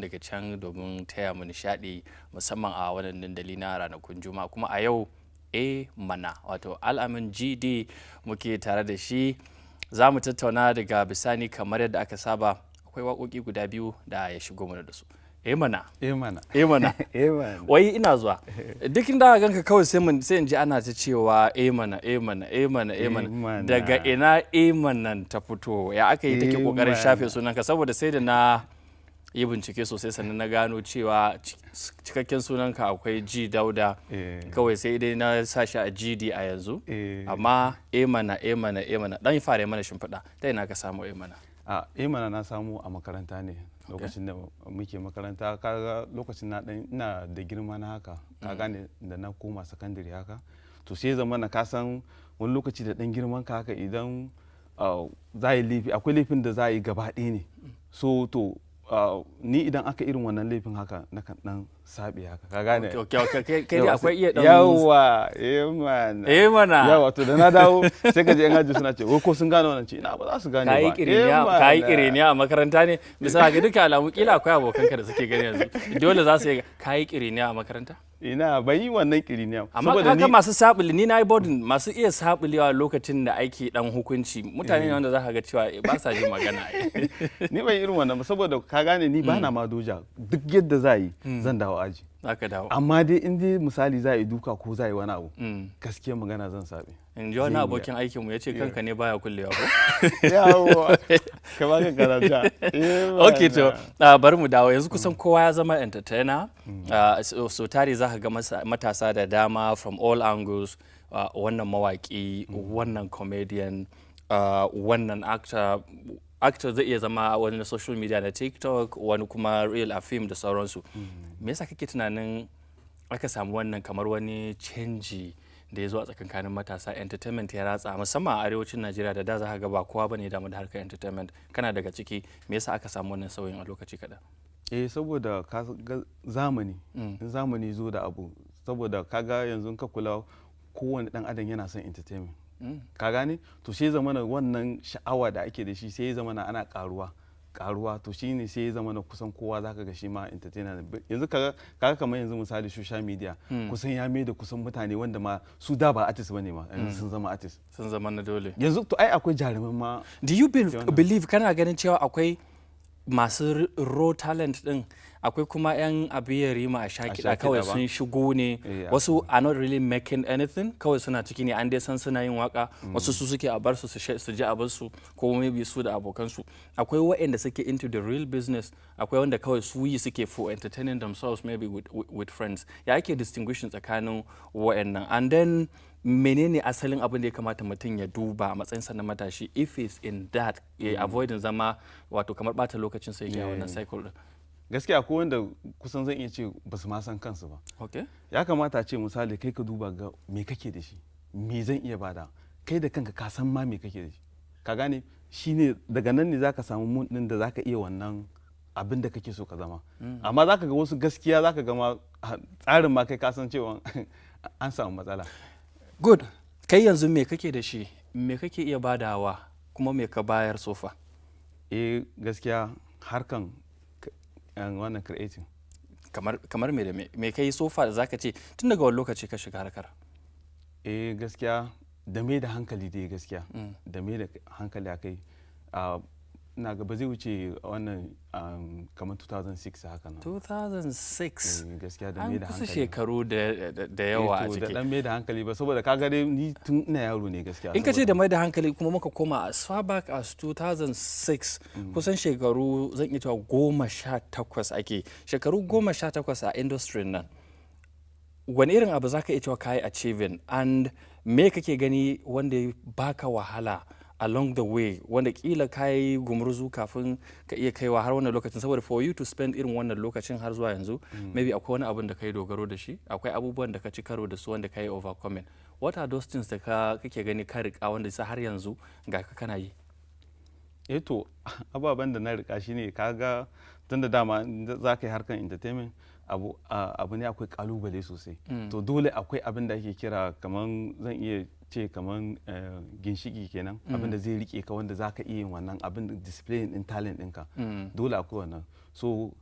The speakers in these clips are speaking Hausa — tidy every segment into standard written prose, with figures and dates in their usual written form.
Daga can domin taya mu nishaɗi, musamman a wannan dandali na ranakun Juma'a. Kuma a yau, A Mana, wato Al'amin GD, muke tare da shi. Za mu tattauna daga bisani kamar yadda aka saba. Akwai waƙoƙi guda biyu da ya shigo mana da su. A Mana. Eh mana. A Mana. Eh mana. Wai ina zuwa, duk inda aka ganka kawai sai mun sai in ji ana ta cewa "A Mana, A Mana, A Mana, A Mana." A Mana. Daga ina A Manan ta fito? Ya aka yi take kokarin shafe sunanka? Saboda sai da na yi bincike sosai sannan na gano cewa cikakken sunanka akwai G Dauda. Kawai sai dai na sa shi a GD a yanzu. Amma A Mana, A Mana, A Mana, dan fara mana shimfiɗa, ta ina ka samu A Mana? A A Mana na samu a makaranta ne, lokacin da muke makaranta. Kaga lokacin na dan ina da girma na haka, ka gane, da na koma sakandare haka, to sai zama na, ka san wani lokaci da dan girman ka haka, idan za a yi laifi, akwai laifin da za a yi gaba ɗaya ne. So to ni idan aka irin wannan laifin haka, na kan dan sabe haka, ka gane. Okay, kai dai akwai iya dan Yawa, eh mana. Eh mana. Yawa, to da na dawo sai ka je yan aji suna ce wai ko sun gane wannan. Ce ina ba za su gane ba. Kayi kiriniya. Eh Kayi mana. Kiriniya a makaranta ne? Bisa ga duka alamu, kila akwai abokanka da suke gani yanzu, dole za su yi. Kayi kiriniya a makaranta? Ina, ban yi wannan kiriniya. Amma kaga masu sabuli, ni na yi boarding, masu iya sabulewa lokacin da ake dan hukunci mutane ne wanda za ka ga cewa ba sa jin magana. Ni ban yi irin wannan ba, saboda ka gane ni ba na ma doja. Duk yadda za yi, zan dawo aji. Za ka dawo. Amma dai in dai misali za a yi duka ko za a yi wani abu, gaskiya magana zan sabe. In ji wani abokin aikinmu, ya ce kanka ne baya kullewa ko? Yawa, ka ba ka karanta. Ok, to bari mu dawo yanzu. Kusan kowa ya zama entertainer. So tari za ka ga matasa da dama from all angles, wannan mawaki, wannan comedian, wannan actor. Actor zai iya zama wani na social media na TikTok, wani kuma real a film da sauransu. Me yasa kake tunanin aka samu wannan kamar wani canji da ya zo a tsakankanin matasa, entertainment ya ratsa, musamman a arewacin Najeriya da da za ka ga ba kowa bane ya damu da harkar entertainment? Kana daga ciki. Me yasa aka samu wannan sauyin a lokaci kaɗan? Eh, saboda ka ga zamani, in zamani zo da abu, saboda kaga yanzu in ka kula, kowane dan adam yana son entertainment, ka gane. To sai zamana wannan sha'awa da ake da shi, sai ya zamana ana karuwa karuwa. To shine sai ya zamana kusan kowa zaka ga shi ma entertainer ne yanzu. Kaga kamar yanzu misali social media kusan ya mai da kusan mutane wanda ma su da ba artist bane ma, yanzu sun zama artist. Sun zama na dole. Yanzu to ai akwai jaruman ma. Do you wannan. believe, kana ganin cewa akwai masu raw talent din, akwai kuma 'yan abiya rima a sha A kiɗa sha kawai kiɗa ba. sun shigo ne? Wasu are not really making anything, kawai suna ciki ne, an dai san suna yin waka. Wasu su suke a bar su su ji a bar su, ko maybe su da abokansu. Akwai waɗanda suke into the real business, akwai wanda kawai su yi suke for entertaining themselves, maybe with friends. Ya ake distinguishing tsakanin waɗannan? And then menene asalin abin da ya kamata mutum ya duba a matsayinsa na matashi, if he's in that, ya avoiding zama wato kamar bata lokacin sa yake a wannan cycle din? Gaskiya akwai wanda kusan zan iya ce ba su ma san kansu ba. Ya kamata a ce misali kai ka duba ga me kake da shi, me zan iya bada. Kai da kanka ka san ma me kake da shi, ka gane. Shine daga nan ne zaka samu mun din da zaka iya wannan abin da kake so ka zama. Amma zaka ga wasu, gaskiya zaka ga ma tsarin ma kai ka san cewa an samu matsala. Good. Kai yanzu me kake da shi, me kake iya badawa, kuma me ka bayar so far? Eh, gaskiya harkan wannan creating. Kamar me da me me kai so far da zaka ce tun daga wani lokaci ka shiga harkar? Eh, gaskiya da mai da hankali dai, gaskiya da mai da hankali a kai, ina ga ba zai wuce wannan kamar 2006 haka nan. 2006? Eh, gaskiya da An mai da kusa hankali. shekaru da yawa a Eh, to, da ciki. dan mai da hankali ba, saboda kaga dai ni tun ina yaro ne gaskiya. In ka ce da mai da hankali kuma muka koma as far back as 2006, kusan shekaru zan iya cewa 18 ake, shekaru 18 a industry nan, wani irin abu za ka iya cewa ka yi achieving? And me kake gani wanda ya baka wahala along the way, wanda kila ka yi gumurzu kafin ka iya kaiwa har wannan lokacin? Saboda for you to spend irin wannan lokacin har zuwa yanzu, maybe akwai wani abin da ka yi dogaro da shi, akwai abubuwan da ka ci karo da su wanda ka yi overcoming. What are those things da ka kake gani ka riƙa wanda sa har yanzu ga ka kana yi? Eh, to ababen da na rika shine, kaga tunda dama in za ka yi harkan entertainment, abu ne akwai kalubale sosai. To dole akwai abin da ake kira kaman, zan iya ce kaman ginshiki kenan, abin da zai rike ka wanda za ka iya yin wannan abin da display din talent ɗinka. Dole akwai wannan. So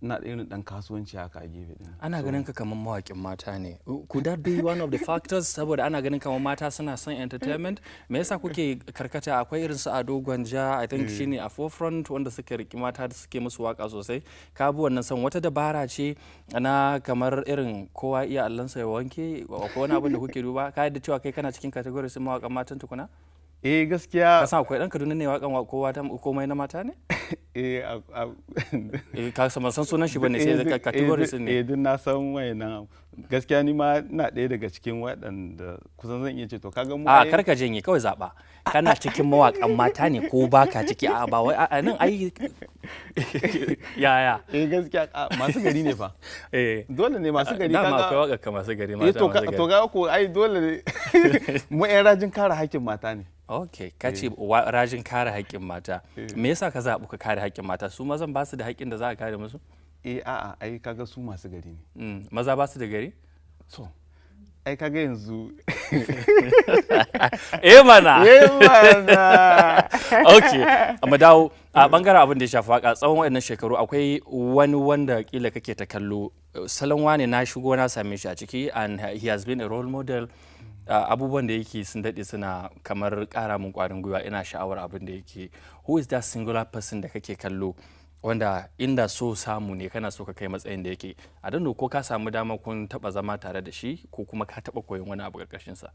Ina da irin dan kasuwanci haka a gefe din. Ana ganin ka kamar mawaƙin mata ne. Could that be one of the factors? Saboda ana ganin kamar mata suna son entertainment. Me yasa kuke karkata? Akwai irin su Ado Gwanja, I think shine a forefront wanda suka riki mata da suke musu waka sosai. Ka bi wannan son wata dabara ce na kamar irin kowa iya allansa ya wanke, akwai wani abin da kuke duba? Ka yadda cewa kai kana cikin category sun mawaƙan matan tukuna? Eh, gaskiya. Ka san akwai ɗan Kaduna ne waƙan kowa ta komai na mata ne? Eh. Eh, ka san san sunan shi bane sai ka category sun ne. Eh, duk na san wayannan. Gaskiya ni ma ina ɗaya daga cikin waɗanda kusan zan iya ce to kaga mu A kar ka janye, kawai zaɓa. Kana cikin mawaƙan mata ne ko baka ciki? A ba wai a nan ai yaya. Eh, gaskiya masu gari ne fa. Eh, dole ne masu gari. Dama kaga akwai waƙar ka masu gari, eh mata to masu gari. To ga ko ai dole ne mu ƴan rajin kare haƙƙin mata ne. Ok, ka ce rajin kare haƙƙin mata. Me yasa ka zaɓi ka kare haƙƙin mata? Su mazan ba su da haƙƙin da za a kare musu? Eh, a'a, ai kaga su masu gari ne. Maza ba su da gari? So ai kaga yanzu Eh mana. Eh mana. Ok, amma dawo a bangaren abin da ya shafi waka, tsawon waɗannan shekaru akwai wani wanda kila kake ta kallo, salon wane na shigo na same shi a ciki and he has been a role model, abubuwan da yake sun daɗe suna kamar ƙara min ƙwarin gwiwa, ina sha'awar abin da yake. Who is that singular person da kake kallo wanda inda so samu ne kana so ka kai matsayin da yake? A don't know ko ka samu dama kun taɓa zama tare da shi ko kuma ka taɓa koyon wani abu ƙarƙashin sa.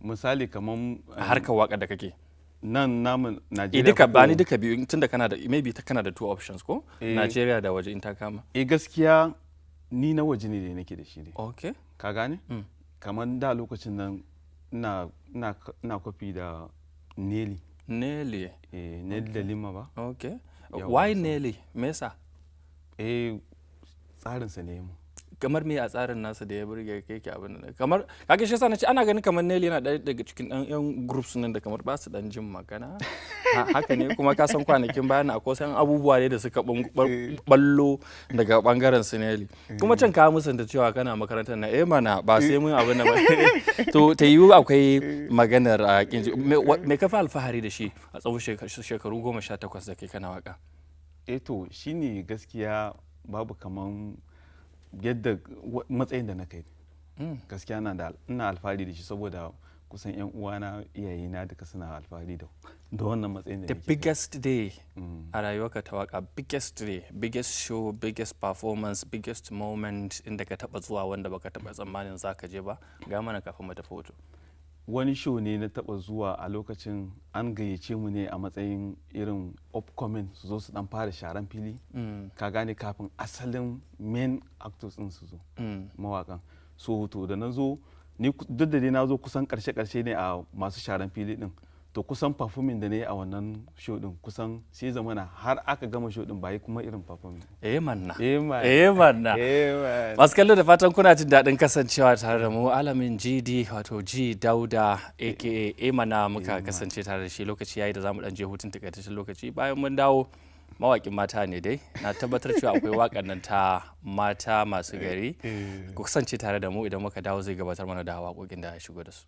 Misali kaman A harkar waƙar da kake. Nan namun Eh, Najeriya duka ko ba ni duka biyu, tunda kana da maybe ta kana da two options ko Eh. Najeriya da waje in ta kama. Eh, gaskiya ni na waje ne da nake da shi ne. Okay. Ka gane? Kamar da lokacin nan ina kwafi da Nelly. Nelly. Eh, Nelly da Lima ba. Okay. Yawa, Why Nelly? Me yasa? Eh, tsarinsa ne mu. Kamar me a tsarin nasa da ya burge kai ke abin nan? Kamar kage shi yasa nace ana ganin kamar Nelly yana ɗaya daga cikin ɗan yan groups nan da kamar ba su dan jin magana. Haka ne kuma ka san kwanakin bayan akwai wasu abubuwa ne da suka ballo daga bangaren su Nelly. Kuma can ka musanta cewa kana makarantar na, eh mana, ba sai mun abin nan ba. To ta yiwu akwai maganar a kinji. Me ka fi alfahari da shi a tsawon shekaru 18 da kai kana waka? Eh, to shine gaskiya babu kaman yadda matsayin da na kai. Gaskiya na da ina alfahari da shi saboda kusan yan uwana, iyayena duka suna alfahari da wannan matsayin da The nake kai. biggest day a rayuwarka ta waka, biggest day, biggest show, biggest performance, biggest moment inda ka taba zuwa wanda baka taba tsammanin zaka je ba, ga mana kafin mu tafi hoto. Wani show ne na taba zuwa a lokacin an gayyace mu ne a matsayin irin upcoming su zo su dan fara sharan fili, ka gane, kafin asalin main actors din su zo, mawakan. So to da na zo ni, duk da dai na zo kusan karshe karshe ne a masu sharan fili din, to kusan performing da na yi a wannan show din kusan sai zamana har aka gama show din ba yi kuma irin performing. Eh manna. Eh man. Eh manna. Eh man. Masu kallo, da fatan kuna jin daɗin kasancewa tare da mu. Alamin GD, wato G Dauda, aka Emana, muka kasance tare da shi. Lokaci yayi da zamu dan je hutun takaitaccen lokaci. Bayan mun dawo, mawaƙin mata ne dai, na tabbatar cewa akwai waƙar nan ta mata masu gari. Ku kasance tare da mu, idan muka dawo zai gabatar mana da waƙoƙin da ya shigo da su.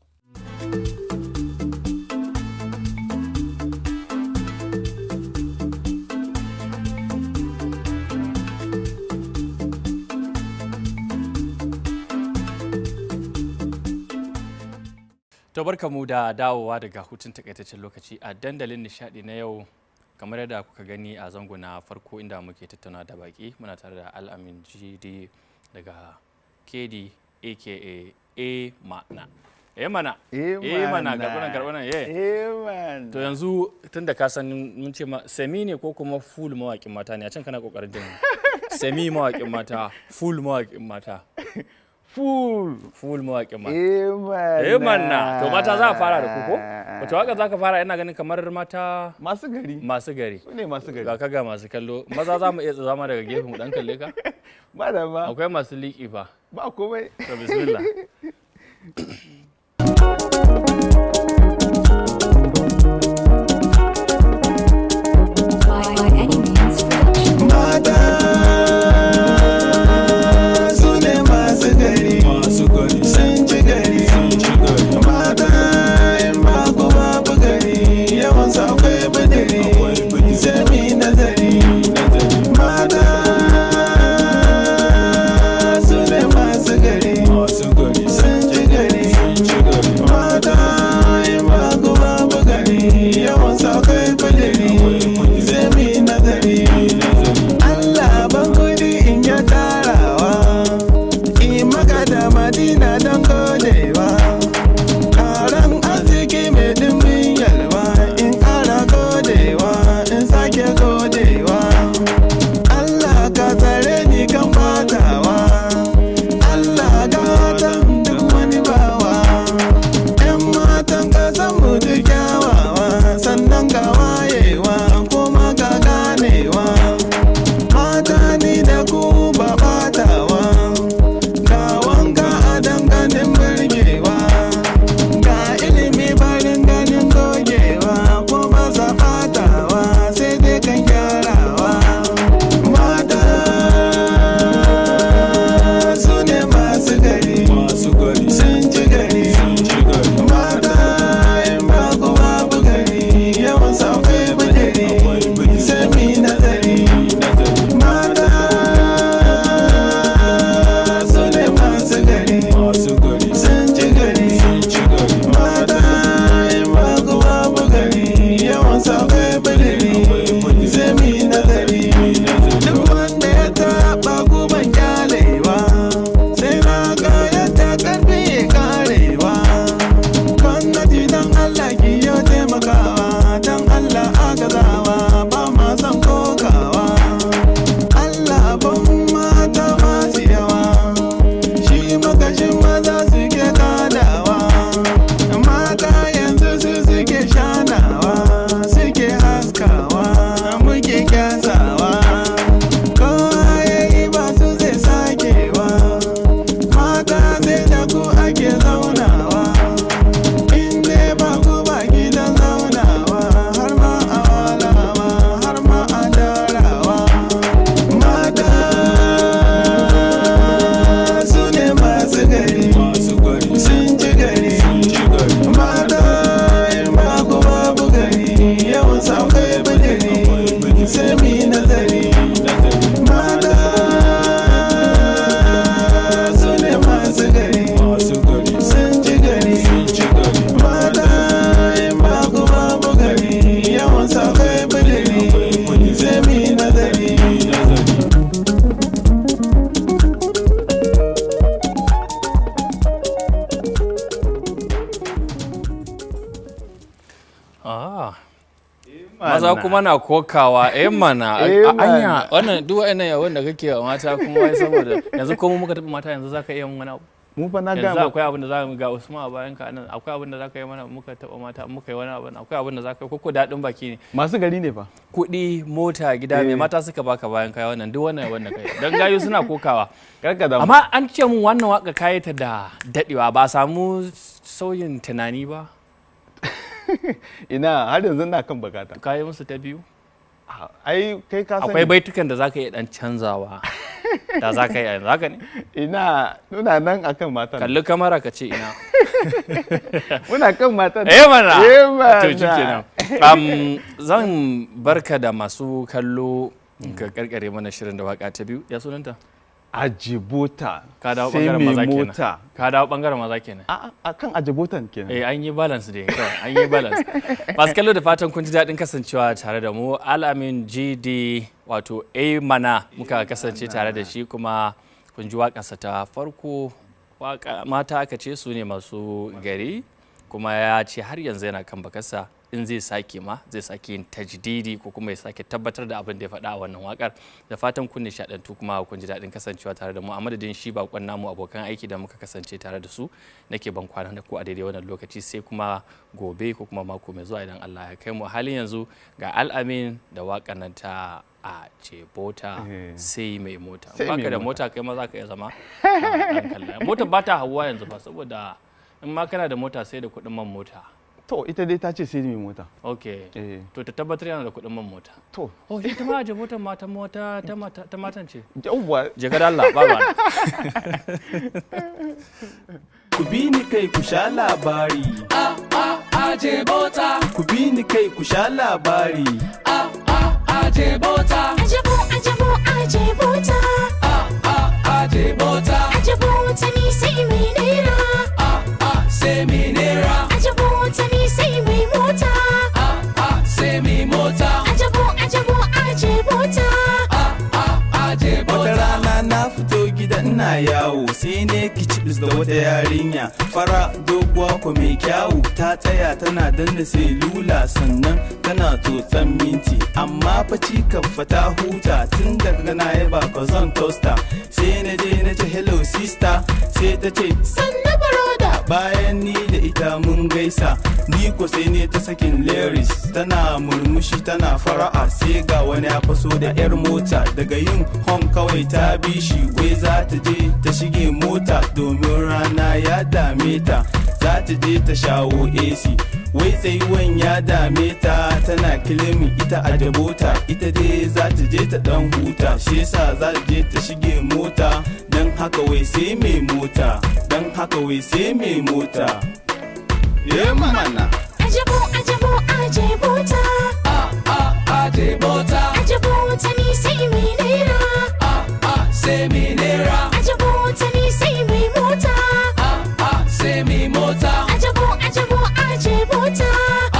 To barkamu da dawowa daga hutun takaitaccen lokaci a dandalin nishadi na yau. Kamar yadda kuka gani a zango na farko inda muke tattauna da baki, muna tare da Al'amin GD daga KD, aka A Mana. A Mana. A Mana, karɓi karɓi nan, eh. Eh man. To yanzu tunda ka san mun ce ma semi ne ko kuma full mawaƙin mata ne, a can kana kokarin jin semi mawaƙin mata, full mawaƙin mata? Full. Full mawaƙin mata. Eh man. Eh manna, to mata za a fara da ku ko? Wace waka za ka fara? Ina ganin kamar mata Masu gari. masu gari. Su ne masu gari. Ga ka ga masu kallo. Maza za mu iya zama daga gefe mu dan kalle ka? Ba da ma. Akwai masu liƙi fa. Ba komai. To bismillah. By any means production. Mata su ne masu gari, sun ci gari. Mata in ba ku babu gari, yawan su akwai bidiri, sai mu yi nazari. Mata Maza kuma na kokawa, eh mana. Anya wannan duk wa'annan yawon da kake wa mata kuma wai saboda yanzu ko mu muka tafi mata yanzu zaka iya mun wani abu. Mu fa na ga yanzu akwai abin da za mu ga Usman a bayan ka nan, akwai abin da za ka yi mana muka taɓa mata muka yi wani abu, akwai abin da za ka yi koko daɗin baki ne. Masu gari ne fa. Kuɗi, mota, gida, mai mata suka baka bayan kai wannan duk wannan wannan kai. Dan gayu suna kokawa. Karka damu. Amma an ce mun wannan waka kayi ta da daɗewa, ba a samu sauyin tunani ba. Ina har yanzu na kan bakata. Ka yi musu ta biyu? Ai kai ka sani. Akwai baitukan da zaka iya dan canzawa. Da zaka yi yanzu haka ne? Ina nuna nan akan matan. Kalli kamara ka ce ina. Muna kan matan. Eh mana. Eh mana. To shikenan. Zan barka da masu kallo ka karkare mana shirin da waka ta biyu. Ya sunanta? Ajibota. Ka dawo bangaren maza kenan. Ka dawo bangaren maza kenan. A kan ajibotan kenan. Eh an yi balance dai kawai an yi balance. Masu kallo da fatan kun ji daɗin kasancewa tare da mu. Alamin GD wato A mana muka kasance tare da shi kuma kun ji waƙarsa ta farko. Waka mata aka ce su ne masu gari kuma ya ce har yanzu yana kan bakarsa. In zai sake ma zai sake yin tajdidi ko kuma ya sake tabbatar da abin da ya faɗa a wannan wakar. Da fatan kun nishaɗantu kuma kun ji daɗin kasancewa tare da mu. A madadin shi bakon namu abokan aiki da muka kasance tare da su nake ban kwana da ku a daidai wannan lokaci sai kuma gobe ko kuma mako mai zuwa idan Allah ya kai mu. Halin yanzu ga Al'amin da waƙar nan ta a Jebota sai mai mota. Baka da mota kai ma za ka iya zama mota ba ta hawa yanzu ba saboda in ma kana da mota sai da kuɗin man mota. To ita dai ta ce sai mai mota. Ok. To ta tabbatar yana da kuɗin man mota. To. Oh, ita ma aje motar mata mota ta matan ce. Yawwa. Je ka da Allah, ba ba. Ku bi ni kai ku sha labari. A a aje mota. Ku bi ni kai ku sha labari. A a aje mota. Ajebo ajebo aje mota. A a aje mota. Ajebo ta ni sai mai naira. A a sai mai naira. Ajebo ta ni sai mai mota. A a sai mai mota. Ajebo ajebo aje mota. A a aje mota. Wata rana na fito gida ina yawo sai ne kicibis da wata yarinya fara doguwa ko mai kyawu, ta tsaya tana danna selula sannan tana tsotsan minti, amma fa cikan fa ta huta tun daga na yaba ka zon toaster. Sai na je na ce hello sister, sai ta ce sannu baroda. Bayan ni da ita mun gaisa, ni ko sai ne ta sakin lyrics, tana murmushi tana fara'a, sai ga wani ya faso da yar mota daga yin hon kawai ta bi shi, wai za ta je ta shige mota domin rana ya dame ta, za ta je ta shawo AC, wai tsayuwan ya dame ta, tana kilimin ita a jabota, ita dai za ta je ta dan huta, shi yasa za ta je ta shige mota, don haka wai sai mai mota, don haka wai sai mai mota. Ye mana. Ajebo ajebo aje mota. A a aje mota. Ajebo ta ni sai mai naira. A a sai mai naira. Ajebo ta ni sai mai mota. A a sai mai mota. Ajebo ajebo aje mota.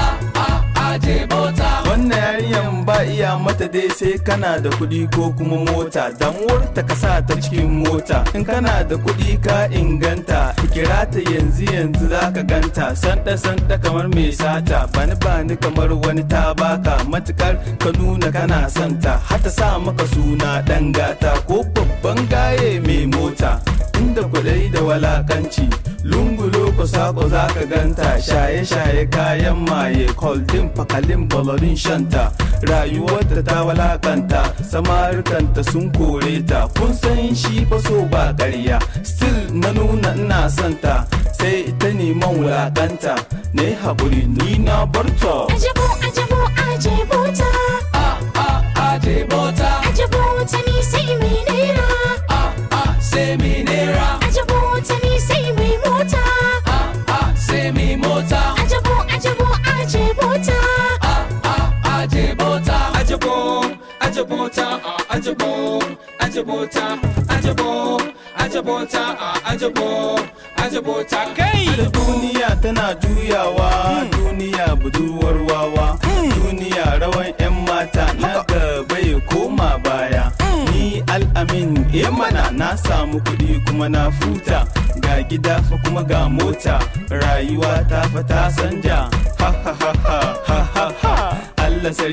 A a aje mota. Wannan yarinyan ba iya mata dai sai kana da kuɗi ko kuma mota, damuwar ta ka sa ta cikin mota, in kana da kuɗi ka inganta, kira ta yanzu yanzu za ka ganta, sanda sanda kamar mai sata, bani bani kamar wani ta baka, matukar ka nuna kana santa, har ta sa maka suna ɗan gata ko babban gaye mai mota, inda kuɗai da walakanci lungu loko sako za ka ganta, shaye-shaye kayan maye koldin fakalin bolorin shanta, rayuwarta ta walakanta, samarikanta sun kore ta, kun san shi fa so ba ƙarya, still na nuna ina santa, sai ta neman wulakanta, na yi haƙuri ni na barta. Ajebo ajebo aje mota. A a aje mota. Ajebo ta ni sai mai naira. A a sai mai naira. Ajebo ta ni sai mai mota. A a sai mai mota. Ajebo ajebo aje mota. A a aje mota. Ajebo, ajebota, a ajebo, ajebota, ajebo, ajebota, a ajebo, ajebota, kai! Duniya tana juyawa, duniya budurwar wawa, duniya rawan 'yan mata na gaba ya koma baya. Ni Al'amin eh mana na samu kuɗi kuma na futa, ga gida fa kuma ga mota, rayuwa ta fa ta sanja. Ha ha ha ha ha ha ha. Allah sarki.